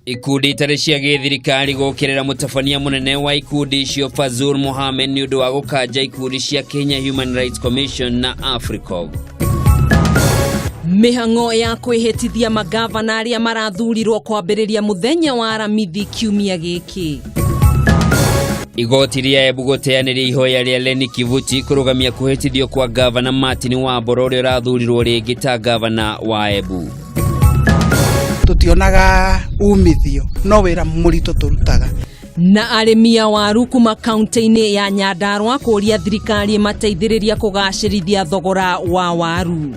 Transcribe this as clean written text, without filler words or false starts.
Ikundi itarĩ cia gĩthirikari gũkĩrĩra mũtabania mũnene wa ikundi icio Fazul Mohamed nĩ ũndũ wa gũkanja ikundi cia Kenya Human Rights Commission na Africog. Mĩhang'o ya kwĩhĩtithia magavana arĩa marathurirwo kwambĩrĩria mũthenya wa Aramithi kiumia gĩkĩ. Igoti rĩa Embu gũteanĩria ihoya rĩa Leni Kivuti kũrũgamia kũhĩtithio kwa gavana Martin Wambora ũrĩa ũrathurirwo rĩngĩ ta gavana wa Embu. Tutionaga umithio no wĩra mũritũ tũrutaga. Na arĩmi a waru kuma kaunti-inĩ ya Nyandarua kũria thirikari ĩmateithĩrĩria kũgacĩrithia thogora wa waru.